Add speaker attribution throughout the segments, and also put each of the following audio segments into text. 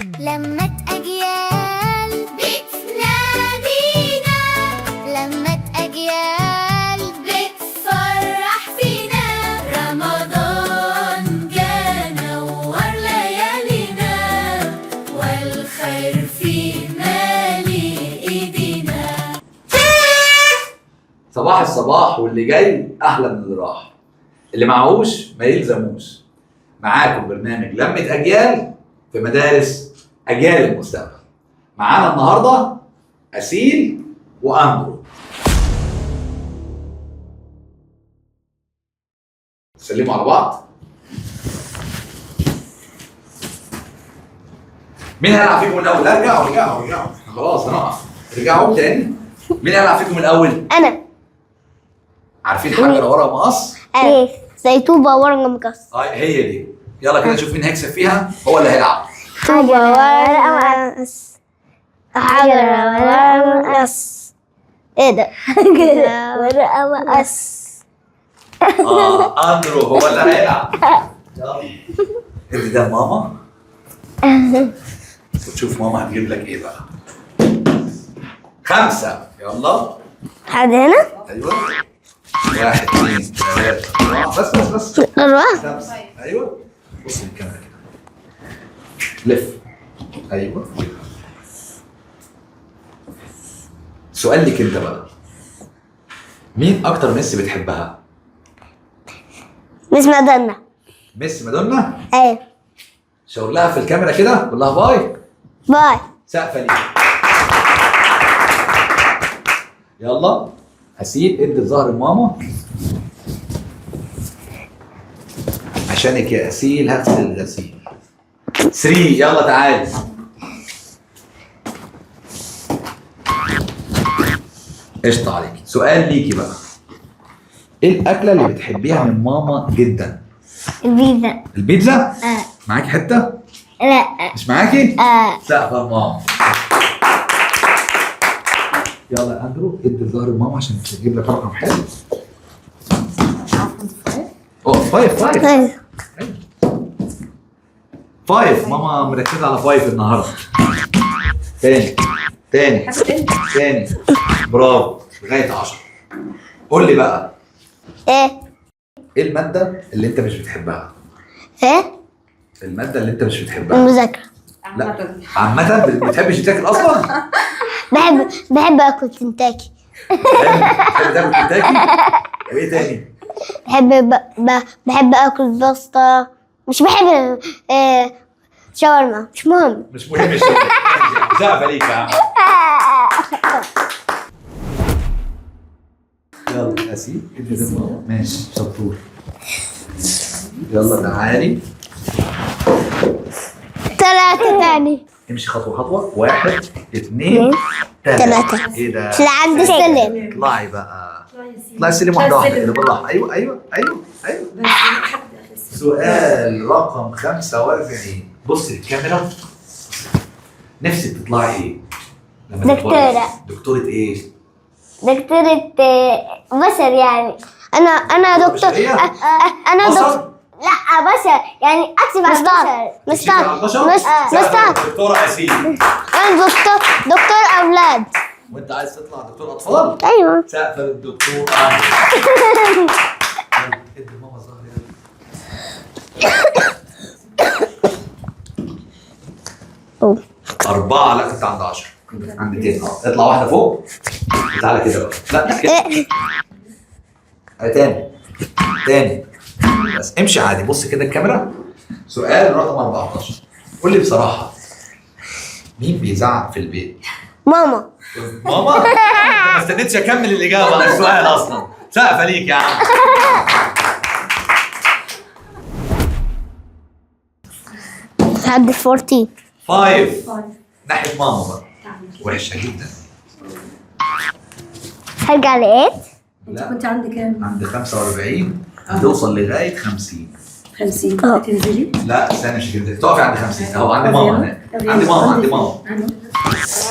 Speaker 1: لمة أجيال بتنادينا، لمة أجيال بتفرح فينا. رمضان جا نور ليالينا، والخير في مالي ايدينا.
Speaker 2: صباح الصباح، واللي جاي احلى من اللي راح، اللي معهوش ما يلزموش. معاكم برنامج لمة اجيال في مدارس اجيال المستقبل. معانا النهارده اسيل واندرو. سلموا على بعض. مين هيلعب فيكم الاول؟ لا، ارجعوا ارجعوا ارجعوا، خلاص هنقف. ارجعوا تاني. مين هيلعب فيكم الاول؟
Speaker 3: انا.
Speaker 2: عارفين حجر ورا مقص؟
Speaker 3: ايه، زي طوبة ورقة مقص.
Speaker 2: اه هي دي. يلا كده نشوف مين هيكسب فيها، هو اللي هيلعب.
Speaker 3: طوبة ورقة مقص، حجرة ورقة مقص. ايه ده؟ حجرة ورقة مقص.
Speaker 2: اه اندرو هو اللي هيلعب. يلا ادي ده لماما وتشوف ماما هتجيب لك ايه بقى. 5. يلا
Speaker 3: حد هنا؟
Speaker 2: ايوه، 1 2 3 4، بس بس بس.
Speaker 3: أربعة.
Speaker 2: 5. ايوه بص الكاميرا كده، لف. ايوه سؤال لك انت بقى، مين اكتر ميسي بتحبها؟
Speaker 3: مس مادونا.
Speaker 2: ميسي مادونا؟
Speaker 3: ايوه.
Speaker 2: شاور لها في الكاميرا كده، قول لها bye.
Speaker 3: bye.
Speaker 2: سقفه ليك. يلا اسيل ادي الظهر لماما. عشانك يا اسيل هغسل الغسيل. 3. يلا تعالي. قشطة عليكي. سؤال ليكي بقى، ايه الأكلة اللي بتحبيها من ماما جدا؟
Speaker 3: البيتزا.
Speaker 2: البيتزا؟
Speaker 3: آه.
Speaker 2: معاكي حتة؟
Speaker 3: لا.
Speaker 2: مش معاكي؟
Speaker 3: آه.
Speaker 2: سقفة لماما. يلا يا اندرو ادي الظهر لماما عشان تجيب لك رقم حلو. اوه 5 5
Speaker 3: ايوه.
Speaker 2: 5. ماما مركزة على 5 النهارده. تاني تاني تاني، برافو، لغاية 10. قول لي بقى،
Speaker 3: ايه؟
Speaker 2: ايه المادة اللي انت مش بتحبها؟
Speaker 3: ايه؟
Speaker 2: المادة اللي انت مش بتحبها.
Speaker 3: المذاكرة.
Speaker 2: لا عامة ما بتحبش تذاكر اصلا؟
Speaker 3: بحب اكل كنتاكي.
Speaker 2: بتحب تاكل كنتاكي؟ وايه تاني؟
Speaker 3: بحب اكل باستا، مش بحب شاورما، مش مهم.
Speaker 2: مش مهم الشغل. سقفة ليك يا عم. يلا اسيل ادي ده لماما. ماشي شطور. يلا تعالي.
Speaker 3: 3 تاني.
Speaker 2: امشي خطوة خطوة. 1 2 3.
Speaker 3: 3.
Speaker 2: ايه ده؟
Speaker 3: اطلع عند السلم.
Speaker 2: اطلعي بقى، اطلعي السلم واحدة واحدة كده بالراحة. ايوه ايوه ايوه ايوه. سؤال رقم 45. بصي الكاميرا، نفسك تطلعي ايه؟ لما تكبري؟
Speaker 3: دكتورة.
Speaker 2: دكتورة ايه؟
Speaker 3: دكتورة بشر يعني. انا دكتور.
Speaker 2: بشرية؟
Speaker 3: انا
Speaker 2: بشر؟
Speaker 3: دكتور. لا بشر يعني اكتب على البشر.
Speaker 2: تكشفي على البشر؟
Speaker 3: مش مستر.
Speaker 2: دكتورة اسيل.
Speaker 3: انا دكتور اولاد.
Speaker 2: وانت عايز تطلع دكتور اطفال؟
Speaker 3: ايوه.
Speaker 2: سقفة للدكتور. ادي ماما ظهري.
Speaker 3: أوه.
Speaker 2: 4. لا كنت عند 10، كنت عند 9. اطلع واحدة فوق، تعالى كده بقى. لا كده. تاني تاني، بس امشي عادي. بص كده الكاميرا. سؤال رقم 14، قول لي بصراحة، مين بيزعق في البيت؟
Speaker 3: ماما.
Speaker 2: ماما؟ ما استنيتش اكمل الإجابة على السؤال أصلا. سقفة ليك يا عم.
Speaker 3: لحد 14.
Speaker 2: 5. ناحية ماما بقى. وحشة جدا.
Speaker 3: هرجع لإيه؟
Speaker 2: لا
Speaker 4: كنت عندك كام؟
Speaker 2: عند 45، هتوصل لغاية 50.
Speaker 4: 50. هتنزلي؟
Speaker 2: لا استنى مش هتنزلي، تقفي عند 50 اهو. عند ماما هناك. عند ماما، عند ماما.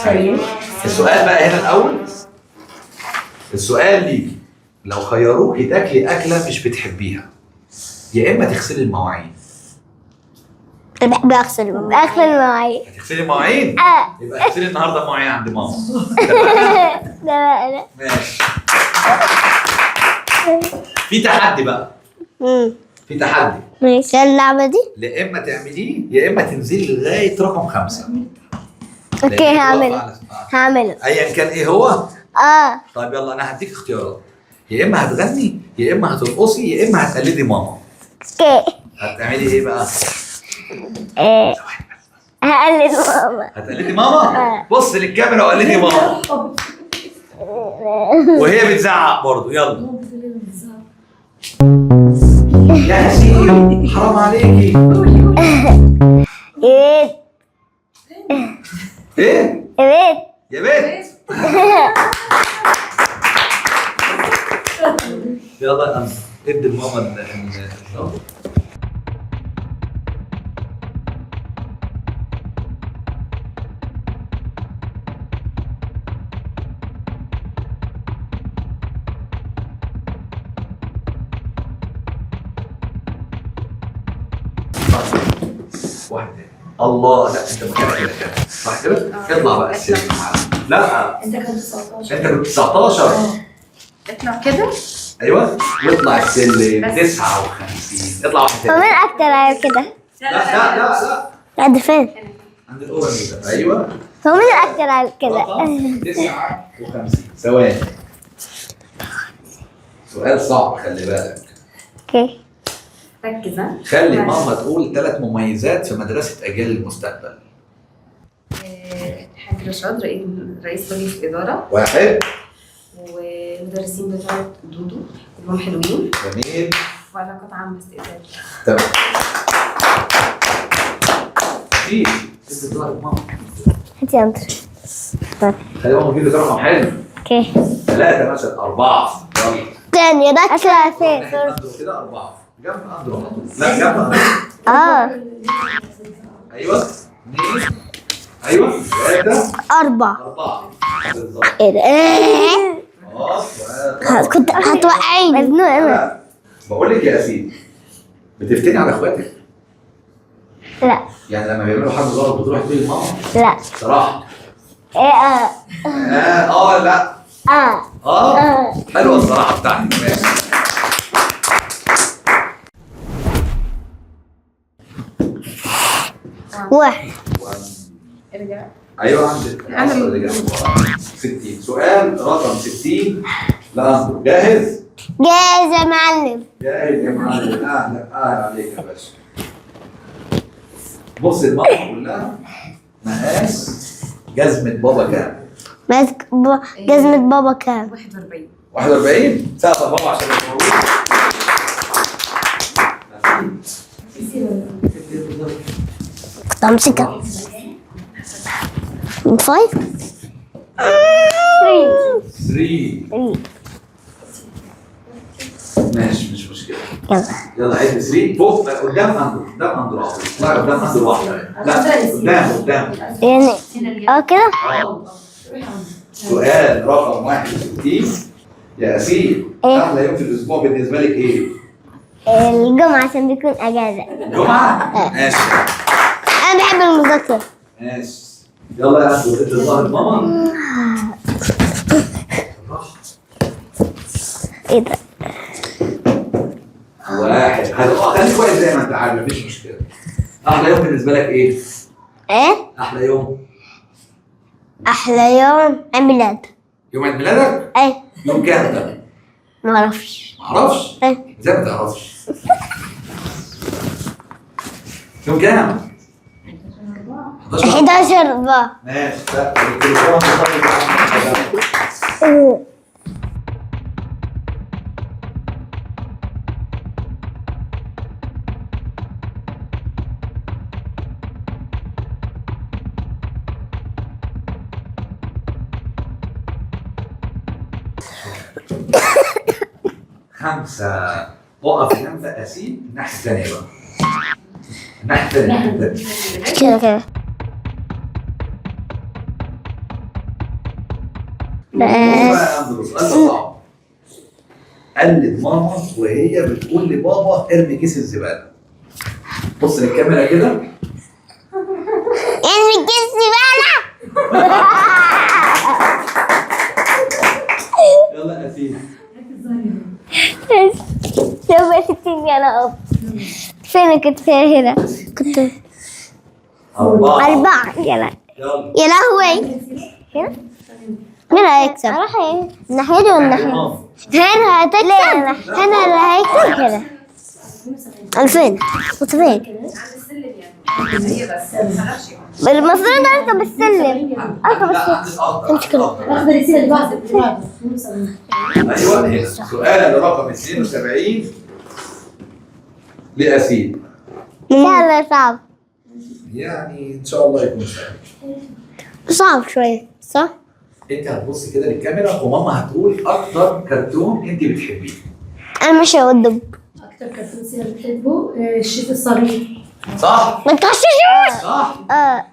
Speaker 4: طيب
Speaker 2: السؤال بقى هنا الأول، السؤال ليكي، لو خيروكي تاكلي أكلة مش بتحبيها يا إما تغسلي المواعين.
Speaker 3: انا بحب اغسل المواعين.
Speaker 2: هتغسلي مواعين؟
Speaker 3: اه.
Speaker 2: يبقى اغسلي النهارده مواعين عند ماما.
Speaker 3: ده بقى
Speaker 2: ماشي. في تحدي بقى. في تحدي.
Speaker 3: ماشي. اللعبة دي؟
Speaker 2: يا اما تعمليه يا اما تنزلي لغاية رقم 5.
Speaker 3: okay هعمله. هعمله.
Speaker 2: ايا كان ايه هو؟
Speaker 3: اه.
Speaker 2: طيب يلا انا هديك اختيارات، يا اما هتغني يا اما هترقصي يا اما هتقلدي ماما.
Speaker 3: okay.
Speaker 2: هتعملي ايه بقى؟
Speaker 3: ايه هقلد ماما.
Speaker 2: هتقلدي ماما؟ بص للكاميرا وقلدي ماما وهي بتزعق برضه. يلا يا حسين حرام عليكي.
Speaker 3: ايه
Speaker 2: ايه؟
Speaker 3: ايه
Speaker 2: يا بنت. يلا يا أنس ادي لماما ال واحد. الله، لا انت مكانك كده كده صح كده؟ اطلع بقى السلم. لا
Speaker 4: انت كنت 19.
Speaker 2: انت كنت 19.
Speaker 4: اطلع كده.
Speaker 2: ايوه واطلع السلم 59. اطلع واحد
Speaker 3: هو
Speaker 2: تاني.
Speaker 3: مين اكتر على كده؟
Speaker 2: لا لا لا لا
Speaker 3: لا ده فين؟
Speaker 2: عند الاورنج ده. ايوه
Speaker 3: هو مين اكتر على كده؟
Speaker 2: رقم 59. ثواني، سؤال صعب خلي بالك.
Speaker 3: okay
Speaker 4: ركز. ها
Speaker 2: خلي ماما تقول 3 مميزات في مدرسة أجيال المستقبل.
Speaker 4: الحاج رشاد رئيس مجلس الإدارة،
Speaker 2: 1.
Speaker 4: والمدرسين بتوع دودو كلهم حلوين،
Speaker 2: جميل،
Speaker 4: وعلاقات عامة استقبال.
Speaker 2: تمام. في ادي ظهرك ماما.
Speaker 3: هاتي يا أندرو.
Speaker 2: خلي ماما تجيب لك رقم حلو.
Speaker 3: okay
Speaker 2: 3 مثلا 4. يلا
Speaker 3: تاني ده كده فين؟
Speaker 2: ناحية أندرو كده 4 جنب أندرو على طول. لا جنب أندرو.
Speaker 3: اه
Speaker 2: ايوه 2 ايوه 3
Speaker 3: 4
Speaker 2: 4 بالظبط.
Speaker 3: ايه ده؟ إيه؟
Speaker 2: اه
Speaker 3: كنت هتوقعيني مجنون انا.
Speaker 2: بقول لك يا اسيل، بتفتني على اخواتك؟
Speaker 3: لا.
Speaker 2: يعني لما بيعملوا حاجة غلط بتروح تقولي لماما؟
Speaker 3: لا.
Speaker 2: صراحة.
Speaker 3: ايه اه
Speaker 2: اه لا
Speaker 3: اه
Speaker 2: اه حلوة الصراحة بتاعتك. ماشي.
Speaker 3: واحد.
Speaker 4: ارجع.
Speaker 2: ايوه عند العصر اللي جنبه. 60. سؤال رقم 60 لأندرو. جاهز؟
Speaker 3: جاهز يا معلم.
Speaker 2: جاهز يا معلم. اهلا اهلا عليك يا باشا. بص الماما قول لها مقاس جزمة بابا كام؟
Speaker 3: ماسك جزمة بابا كام؟
Speaker 4: 41.
Speaker 2: 41. سقف بابا عشان الموضوع.
Speaker 3: كنت همسكها. 5 3
Speaker 2: 3. ماشي مش مشكلة.
Speaker 3: يلا
Speaker 2: يلا عد 3 فوق قدام اندرو. قدام اندرو على طول. اطلعي قدام اندرو واحدة. لا قدام قدام.
Speaker 3: يعني اه كده.
Speaker 2: سؤال رقم 61 يا اسيل.
Speaker 3: إيه؟
Speaker 2: احلى يوم في الاسبوع بالنسبة لك ايه؟
Speaker 3: الجمعة عشان بيكون اجازة.
Speaker 2: جمعة؟ ماشي
Speaker 3: انا بحب المذاكرة.
Speaker 2: ماشي. يلا يا اندرو ادي الظهر لماما.
Speaker 3: ايه ده؟
Speaker 2: واحد. خليك واقف زي ما انت عارف مفيش مشكلة. أحلى يوم بالنسبة لك إيه؟
Speaker 3: ايه؟
Speaker 2: أحلى يوم.
Speaker 3: احلى يوم عيد ميلاد.
Speaker 2: يوم عيد ميلادك؟
Speaker 3: ايه.
Speaker 2: يوم كام ده؟
Speaker 3: معرفش.
Speaker 2: معرفش؟
Speaker 3: ايه.
Speaker 2: ازاي ما تعرفش؟ يوم كام؟ 11.
Speaker 3: 11 4.
Speaker 2: ماشي. لا التليفون خمسة. اقف جنب أسيل الناحية الثانية بقى. الناحية الثانية.
Speaker 3: كده كده.
Speaker 2: بص بقى يا أندرو، سؤال صعب. قلد ماما وهي بتقول لبابا ارمي كيس الزبالة. بص للكاميرا كده.
Speaker 3: كيس زبالة.
Speaker 2: يلا اسيل.
Speaker 3: 67 يا رب. فين كنت؟ فين هنا كنت؟
Speaker 2: 4.
Speaker 3: 4. يلا
Speaker 2: يلا
Speaker 3: يا لهوي. هنا مين هيكسب؟ اروح ايه؟ الناحية دي ولا الناحية؟ هنا هتكسب، هنا اللي هيكسب كده. 2000 كنت فين؟
Speaker 4: عند السلم يعني. هي بس ما تعرفش.
Speaker 3: المفروض اركب السلم، اركب السلم.
Speaker 2: امسك
Speaker 3: كده.
Speaker 5: الاخضر يصير اللي بعده، اللي بعده 72.
Speaker 2: ايوه هنا سؤال رقم 72 لأسيل.
Speaker 3: سهل صعب؟
Speaker 2: يعني ان شاء الله يكون سهل.
Speaker 3: صعب شوية صح؟
Speaker 2: انت هتبص كده للكاميرا وماما هتقول اكتر كرتون انت بتحبيه.
Speaker 3: انا مش هقول.
Speaker 5: اكتر كرتون سيرة بتحبه الشيف الصغير.
Speaker 2: صح؟
Speaker 3: ما تغششوش.
Speaker 2: صح؟
Speaker 3: اه.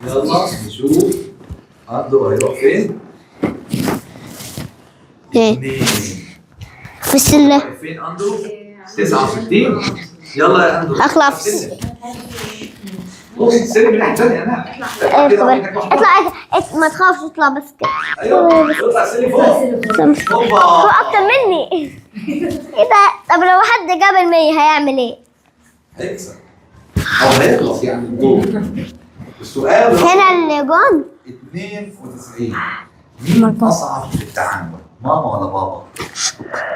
Speaker 2: يلا نشوف عنده هيروح فين؟
Speaker 3: ايه؟
Speaker 2: 2.
Speaker 3: في السلة.
Speaker 2: فين اندرو؟ 69. يلا يا اندرو.
Speaker 3: اطلع في السلم.
Speaker 2: بص السلم من الناحية الثانية. انا
Speaker 3: اطلع اطلع، ما تخافش، اطلع بس كده.
Speaker 2: ايوه اطلع السلم فوق. هوبا.
Speaker 3: هو اكتر مني. ايه ده؟ طب لو حد جاب 100 هيعمل ايه؟
Speaker 2: هيكسب او هيخلص يعني الدور. السؤال
Speaker 3: هنا الجون.
Speaker 2: 92. مين اصعب في التعامل؟ ماما ولا بابا؟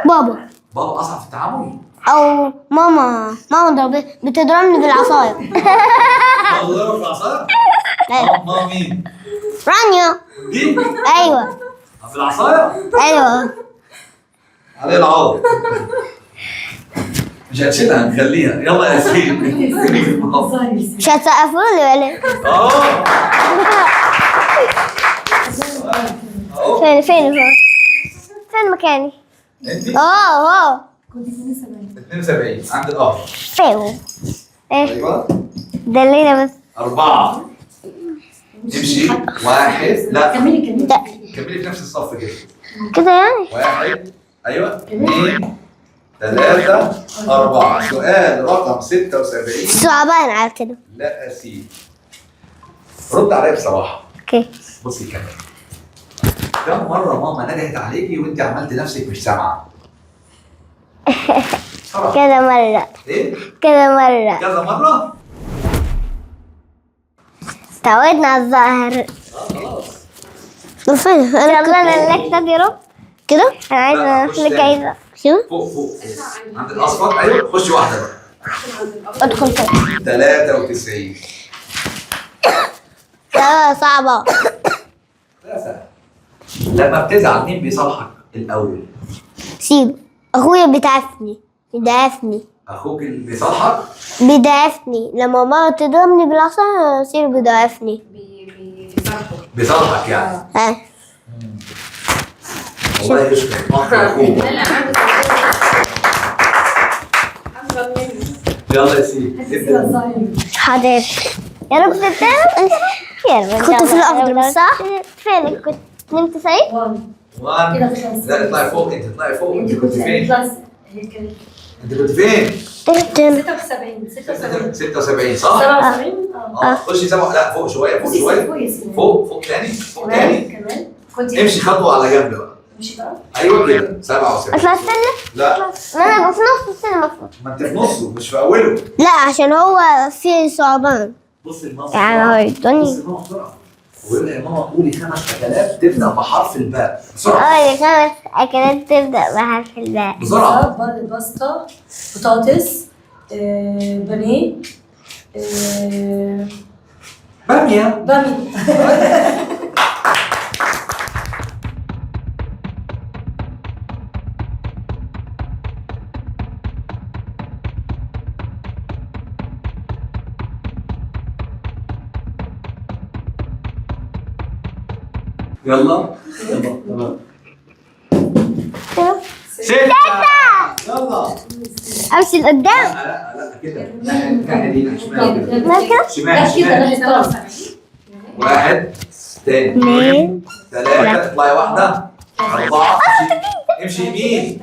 Speaker 3: بابا.
Speaker 2: بابا اصعب في التعامل؟
Speaker 3: او ماما. ماما بتضربني بالعصايه.
Speaker 2: ماما بتضرب بالعصايه؟ ماما مين؟
Speaker 3: رانيا.
Speaker 2: دي؟
Speaker 3: ايوه.
Speaker 2: بالعصايه؟
Speaker 3: ايوه.
Speaker 2: عليه العوض. مش هنشيلها هنخليها. يلا يا سيدي.
Speaker 3: مش هتسقفوا لي ولا ايه؟
Speaker 2: اه.
Speaker 3: فين فين فين فين مكاني؟
Speaker 2: انت
Speaker 3: اه.
Speaker 5: كنت 72.
Speaker 2: 72 عند القهر.
Speaker 3: فين؟ ايه؟
Speaker 2: ايوه.
Speaker 3: دلينا بس.
Speaker 2: 4. امشي 1. لا
Speaker 5: كملي كملي.
Speaker 3: لا
Speaker 2: كملي في نفس الصف كده.
Speaker 3: كده يعني؟
Speaker 2: 1. ايوه 2 3 4. سؤال رقم 76.
Speaker 3: صعبان على كده.
Speaker 2: لا أسيل. رد عليا بصراحة.
Speaker 3: okay.
Speaker 2: بصي الكاميرا. كم مرة ماما ندهت عليكي وانت عملت نفسك مش سامعة؟ بصراحة.
Speaker 3: كذا مرة.
Speaker 2: ايه؟
Speaker 3: كذا مرة.
Speaker 2: كذا مرة؟
Speaker 3: تعودنا على الظاهر.
Speaker 2: خلاص.
Speaker 3: فين؟ يلا انا اللي اكسب يا رب. كده؟ انا عايزة
Speaker 2: لا، خش
Speaker 3: اللي
Speaker 2: تاني.
Speaker 3: عايزة. شو؟
Speaker 2: فوق فوق عند الأصفر. ايوه خشي واحدة بقى.
Speaker 3: ادخل كده.
Speaker 2: 93.
Speaker 3: لا صعبة.
Speaker 2: لا سهل. لما بتزعل مين بيصالحك الأول؟
Speaker 3: سيب اخويا بيتعفني. بيدعفني.
Speaker 2: أخوك اللي بيصالحك؟
Speaker 3: بيدعفني لما ماما تضربني بالعصا يصير بيدعفني.
Speaker 4: بيصالحه.
Speaker 2: بيصالحك يعني.
Speaker 3: ها.
Speaker 2: الله يشكرك. أخ أخوك.
Speaker 4: لا لا عنده اصغر مني.
Speaker 2: يلا يا سيدي ابدأ.
Speaker 3: حاضر يا رب تتعب. يا رب. كنت في الأخضر صح؟ فين كنت؟ 92؟
Speaker 2: 1.
Speaker 5: كده خلاص.
Speaker 2: لا اطلعي فوق انت، اطلعي فوق. انت كنت فين؟
Speaker 5: خلاص هي كانت
Speaker 2: انت كنت فين؟
Speaker 5: 76 76
Speaker 2: 76 صح؟
Speaker 5: 77. اه.
Speaker 2: اه خشي 7. لا فوق شوية، فوق شوية،
Speaker 5: فوق يا سيدي.
Speaker 2: فوق فوق تاني، فوق تاني.
Speaker 5: كمان كنت
Speaker 2: امشي خطوة على جنب بقى.
Speaker 5: امشي بقى.
Speaker 2: ايوه كده 77.
Speaker 3: اطلع السلم؟
Speaker 2: لا
Speaker 3: ما انا في نص السلم المفروض.
Speaker 2: ما انت في نصه مش في اوله.
Speaker 3: لا عشان هو في صعبان.
Speaker 2: بصي لماما.
Speaker 3: يعني هو يدوني.
Speaker 2: بصي لماما بسرعة. وقول لها يا ماما قولي 5 اكلات تبدا بحرف الباء بسرعة.
Speaker 3: اه 5 اكلات تبدا بحرف الباء.
Speaker 2: بسرعة.
Speaker 5: باستا، بطاطس، بانيه،
Speaker 2: باميه.
Speaker 5: بامية.
Speaker 2: يلا يلا تمام. 6. يلا.
Speaker 3: امشي لقدام.
Speaker 2: لا لا كده الناحية دي شمال كده.
Speaker 3: ما كده؟
Speaker 2: شمال شمال. 1 2 3. اطلعي واحدة. 4. امشي يمين.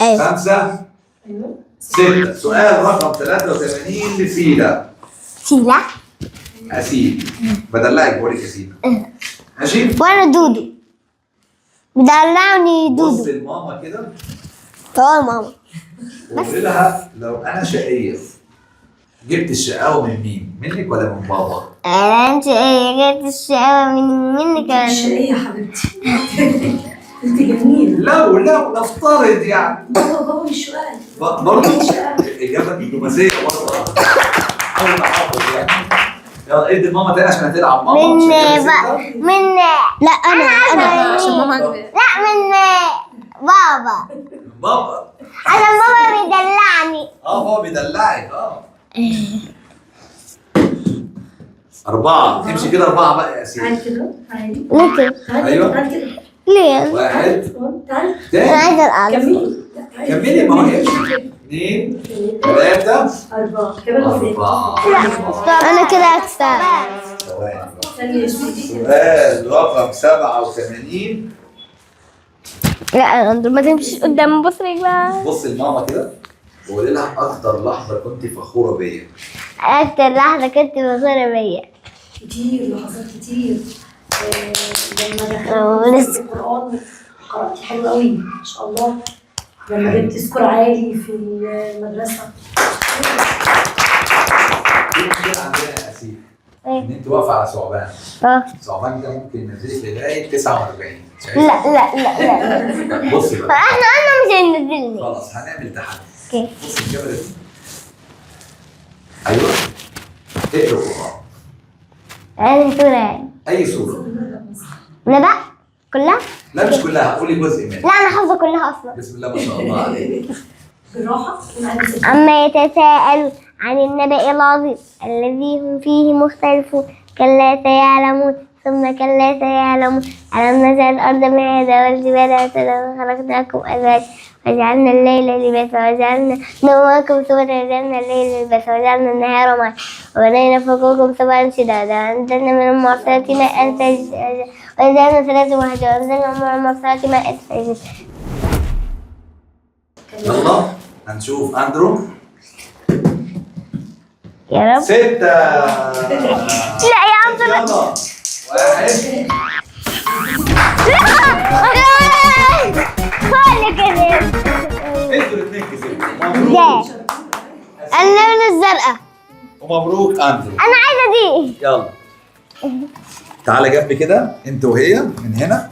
Speaker 3: ايوه.
Speaker 2: 5 6. سؤال رقم 83 لسيلا.
Speaker 3: سيلا
Speaker 2: اسيل، بدلعك بقول لك اسيل. ماشي؟
Speaker 3: وانا دودو، بدلعني
Speaker 2: بص
Speaker 3: دودو.
Speaker 2: لماما كده.
Speaker 3: طبعا ماما.
Speaker 2: وقولي لها لو انا شقيه جبت الشقاوة من مين؟ منك ولا من بابا؟
Speaker 3: انت ايه جبت الشقاوة من منك ولا
Speaker 5: مش ايه يا حبيبتي؟ انت جميلة.
Speaker 2: لو نفترض يعني.
Speaker 5: بابا مش سؤال.
Speaker 2: برضه اجابه دبلوماسية برضه. حاول احافظ يعني. يلا ادي لماما تاني عشان هتلعب ماما.
Speaker 3: من
Speaker 2: عشان كده
Speaker 3: بقى
Speaker 2: 6.
Speaker 3: من لا انا
Speaker 4: عشان ماما
Speaker 3: لا من بابا.
Speaker 2: من بابا.
Speaker 3: انا بابا بيدلعني.
Speaker 2: هو بيدلعك. 4. امشي كده 4 بقى يا سيدي.
Speaker 5: تعالي كده، تعالي.
Speaker 3: ليه كده؟
Speaker 5: تعالي.
Speaker 2: أيوة.
Speaker 5: تعالي كده.
Speaker 3: ليه؟
Speaker 2: 1.
Speaker 5: تعالي.
Speaker 3: انا
Speaker 2: تاني.
Speaker 3: عايزه العب.
Speaker 5: كملي. لا، تعالي.
Speaker 2: كملي، ما هو امشي. 2 3
Speaker 5: 4 كمان.
Speaker 2: 4.
Speaker 3: انا كده هكسب.
Speaker 2: ثواني.
Speaker 5: ثانية شوفي.
Speaker 2: سؤال رقم 87.
Speaker 3: لا ما تمشيش قدام، بص رجلها.
Speaker 2: بص لماما كده وقولي لها اكتر لحظة كنت فخورة بيا.
Speaker 3: اكتر لحظة كنت فخورة بيا.
Speaker 5: كتير لحظات كتير. لما
Speaker 3: أوه،
Speaker 5: دخلت
Speaker 3: لسه.
Speaker 5: القرآن قرأتي حلو قوي ما شاء الله. لما جبت score عالي في المدرسة.
Speaker 2: في مشكلة عندنا يا اسيل،
Speaker 3: إيه؟
Speaker 2: ان انت واقفة على ثعبان. ثعبان ده ممكن ينزلك لغاية 49. شايفة؟
Speaker 3: لا لا لا لا.
Speaker 2: بصي بقى.
Speaker 3: احنا قلنا مش هينزلني.
Speaker 2: خلاص هنعمل تحدي.
Speaker 3: okay.
Speaker 2: بصي الكاميرا دي. ايوه اقرا القران.
Speaker 3: انا سورة يعني.
Speaker 2: اي سورة؟
Speaker 3: نبأ كلها؟
Speaker 2: لا مش كلها، قولي جزء منها.
Speaker 3: لا انا حافظة كلها اصلا.
Speaker 2: بسم الله ما شاء الله عليك.
Speaker 5: بالراحة.
Speaker 3: عما يتساءلون عن النبأ العظيم الذي هم فيه مختلفون، كلا سيعلمون ثم كلا سيعلمون، ألم نجعل الأرض مهادا والجبال أوتادا وخلقناكم أزواجا وجعلنا الليل لباسا وجعلنا نومكم سباتا وجعلنا الليل لباسا وجعلنا النهار معاشا وبنينا فوقكم سبعا شدادا وأنزلنا من المعصرات ماء ثجاجا وجعلنا ثلاثة وهجا وأنزلنا من المعصرات ماء ثجاجا.
Speaker 2: يلا هنشوف اندرو.
Speaker 3: يا رب.
Speaker 2: 6.
Speaker 3: لا يا عم.
Speaker 2: يلا 1.
Speaker 3: هو كده.
Speaker 2: انتوا الاثنين كسبتوا. مبروك.
Speaker 3: اللون الزرقاء.
Speaker 2: ومبروك اندرو.
Speaker 3: انا عايزه دي.
Speaker 2: يلا تعالى جنبي كده انت وهي من هنا.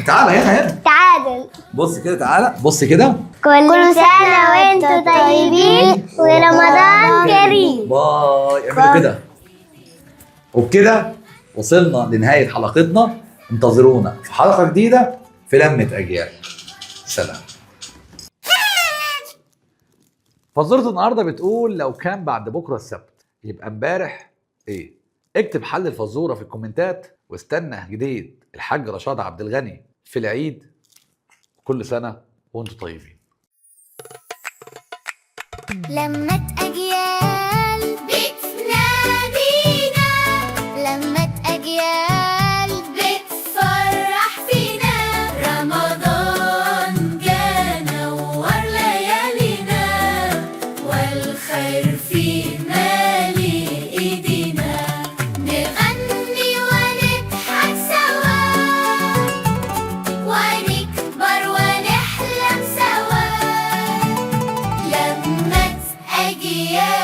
Speaker 2: تعالى هنا هنا.
Speaker 3: تعادل.
Speaker 2: بص كده، تعالى بص كده.
Speaker 3: كل سنة وانتم طيبين ورمضان كريم.
Speaker 2: باي. اعملوا كده. وبكده وصلنا لنهاية حلقتنا. انتظرونا في حلقة جديدة في لمة أجيال. سلام. فزورة النهارده بتقول لو كان بعد بكرة السبت يبقى امبارح ايه؟ اكتب حل الفزورة في الكومنتات واستنى جديد الحاج رشاد عبد الغني في العيد. كل سنة وانتم طيبين.
Speaker 1: لمة أجيال بتنادينا، لمة أجيال بتفرح فينا، رمضان جانا نور ليالينا، والخير في مالي إيدينا، نغني ونضحك سوا، ونكبر ونحلم سوا، لمة أجيال.